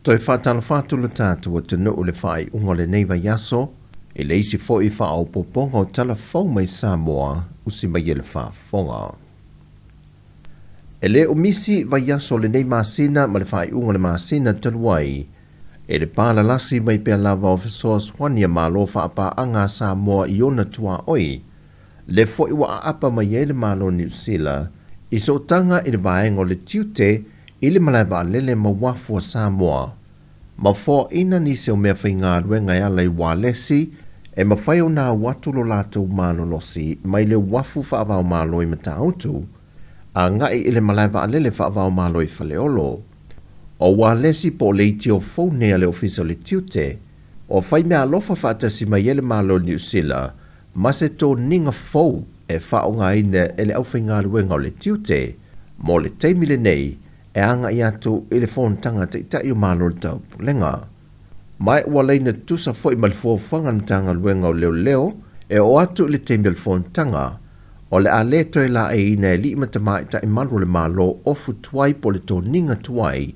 Toe faatalofa atu le tatou atunuu le faaiuga o lenei vaiaso i le isi fo'i faaopoopoga o tala fou mai Samoa usi mai e le faafofoga. E lē o misi vaiaso o lenei masina ma le faaiuga o le masina talu ai e le palalasi mai pea lava o fesoasoani a Malo faapaaga a Samoa i ona tuaoi le fo'i ua aapa mai ai le Malo Niu Sila i sootaga i le vaega o le tiute i le malae vaalele ma uafu a Samoa ma foaina nisi o mea faigaluega e ala i ualesi e mafai ona au atu lo latou malolosi mai le uafu faavaomalo i Matautu agai i le malae vaalele faavaomalo i Faleolo. O ualesi po o leitio fou nei a le Ofisa o le Tiute o fai mea alofa faatasi mai ai le Malo Niu Sila ma se toniga fou e faaaogaina e le aufaigaluega o le tiute mo le taimi lenei e agai atu i le fonotaga taʻitaʻi o Malo o le Taupulega. Ma e ua laina tusa fo'i ma le fuafuaga a le Matagaluega o Leoleo e oo atu i le taimi o le fonotaga o le a lē toe laeiina e alii ma tamaitai malu o le Malo ofu tuai po o le toniga tuai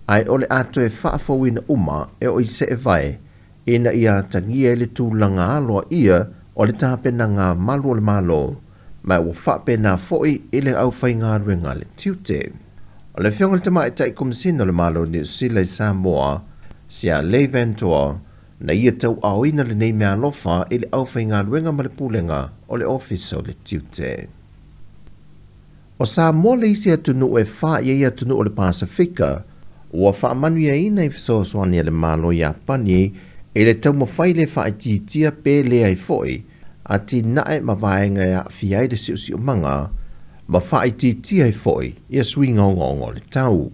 ae o le a toe faafouina uma e oo i seevae ina ia atagia ai le tulaga aloaia o le tapenaga malu o le Malo ma ua faapena fo'i i le aufaigaluega a le tiute. O le afioga i le tamaitai Komisina o le Malo Niu Sila i Samoa, Sia Lei Ventoa, na ia tauaaoina lenei mea alofa i le aufaigaluega ma le pulega o le Ofisa o le Tiute. O Samoa le isi atunuu e fa i ai atunuu o le Pasifika ua faamanuiaina i fesoasoani a le Malo Iapani i le taumafai le faaitiitia pe lē ai fo'i atinae ma vaega e aafia ai le siosiomaga ma faaitiitia ai fo'i ia suiga ogaoga o le tau.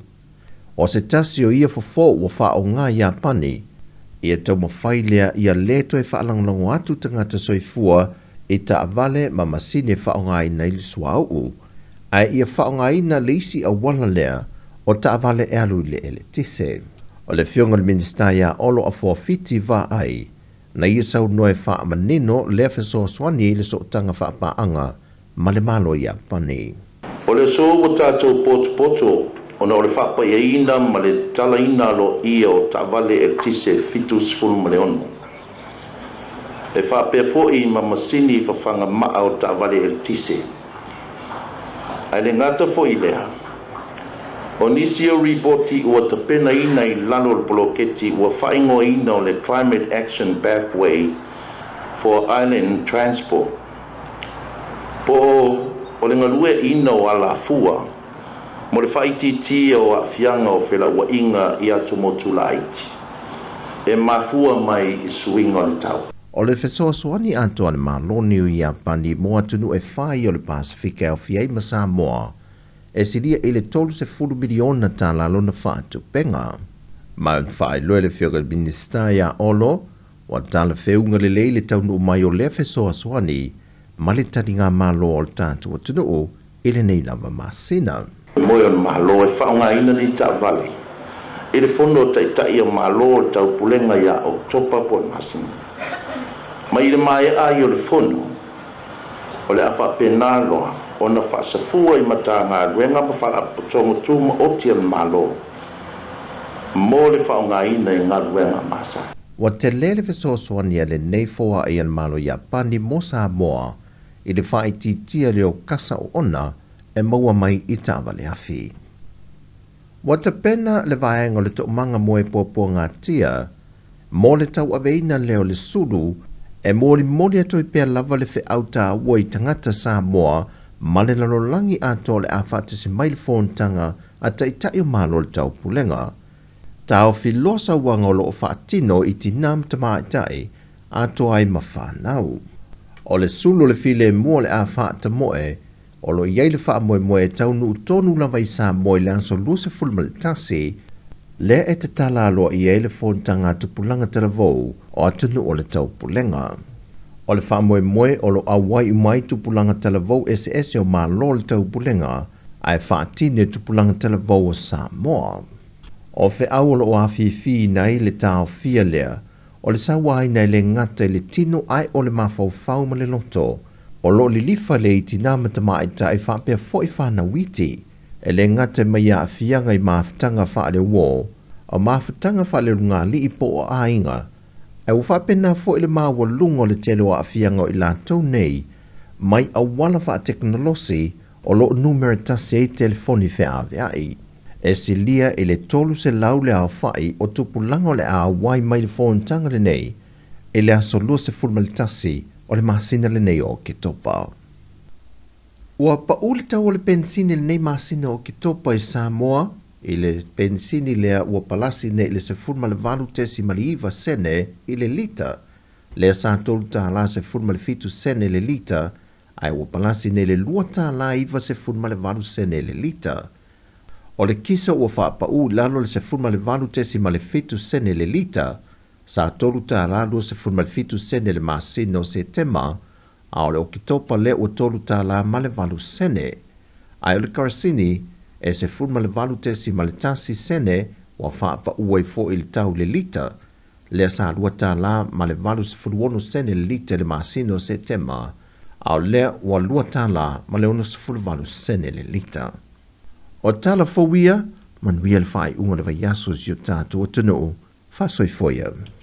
O se tasi o ia fofo ua faaoga Iapani ia taumafai lea ia lē toe faalagolago atu tagata soifua i taavale ma masini e faaaogaina i le suauu ae ia faaaogaina le isi auala lea o taavale e alu i le eletise. O le afioga i le Minisita ia Olo Afuafiti Vaai na ia saunoa e faamanino lea fesoasoani i le sootaga faapaaga ma le Malo Iapani. O le aso ua tatou potopoto ona o le faapaiaina ma le talaina aloaia o taavale eletise 76. E faapea fo'i ma masini fafaga maa o taavale eletise. Ae le gata fo'i lea, o nisi o ripoti ua tapenaina i lalo o le poloketi ua faaigoaina o le Climate Action Pathways for Island Transport, po o le galueaiina o alafua mo le faaitiitia o aafiaga o felauaiga i atumotu laiti e mafua mai i suiga o le tau. O le fesoasoani atoa a le Malo Niu Iapani mo atunuu e fai o le Pasifika e aofia ai ma Samoa e silia i le 30 miliona tala lona faatupega. Ma faailoa e le afioga i le Minisita ia Olo ua talafeuga lelei le taunuu mai o lea fesoasoani ma le taligamalo o le tatou atunuu i lenei lava masina. Moe o le Malo e faaaogaina nei taavale i le fono o taʻitaʻi o Malo o le Taupulega ia Oketopa po o le masina. Mai i le maea ai o le fono, o le a faapena loa ona faasafua i Matagaluega ma Faalapotopotoga Tumaoti a le Malo mo le faaaogaina i galuega masani. Ua telē le fesoasoani a lenei foaʻi a le Malo Iapani mo Samoa i le faaitiitia le o kasa oona e maua mai i taavale afi. Ua tapena le vaega o le toomaga mo e puapuagatia mo le tauaveina lea o le sulu e molimoli atu ai pea lava le feau tāua i tagata Samoa ma le lalolagi atoa o le a faatasi mai le fonotaga a taʻitaʻi o Malo o le Taupulega. Taofi loa sauaga o loo faatino i tinā ma tamaitai atoa ai ma fanau. O le sulu o le filemu o le a faatamoe o lo o i ai le faamoemoe e taunuu tonu lava i Samoa i le aso 21 lea e tatala aloaia ai le fonotaga a tupulaga talavou o atunuu o le Taupulega. O le faamoemoe o lo auai uma ai tupulaga talavou eseese o Malo o le Taupulega ae faatino e tupulaga talavou o Samoa. O feau o loo afifiina ai le taofia lea o le sauaina e le gata i le tino ae o le mafaufau ma le loto o loo lilifa le i tinā ma tamaitai faapea fo'i fanau iti e le gata mai aafiaga i mafutaga faaleuō o mafutaga faalelugalii po o aiga, ae ua faapena fo'i le maualuga o le tele o aafiaga o i latou nei mai auala faatekonolosi o loo numera tasi ai telefoni feavea'i. E silia i le 300 le aofa'i o tupulaga o le a auai mai le fonotaga lenei i le aso 21 o le masina lenei o Oketopa. Ua paʻu le tau o le penisini lenei masina o Oketopa i Samoa i le penisini lea ua palasi nei i le 18.9 sene i le lita, lea sa $3.17 sene le lita, ae ua palasi nei le $2.98 sene le lita. O le kisa ua faapaʻu i lalo le 18.7 sene le lita, sa $3.27 sene le masina o Setema, a o le Oketopa lea ua $3.08 sene. Ae o le karasini e 18.1 sene ua faapaʻu ai fo'i le tau le lita, lea sa $2.86 sene le lita le masina o Setema, a o lea ua $2.68 sene le lita. O tala fou ia, manuia le faaiuga o le vaiaso i si o tatou atunuu, faasoifua.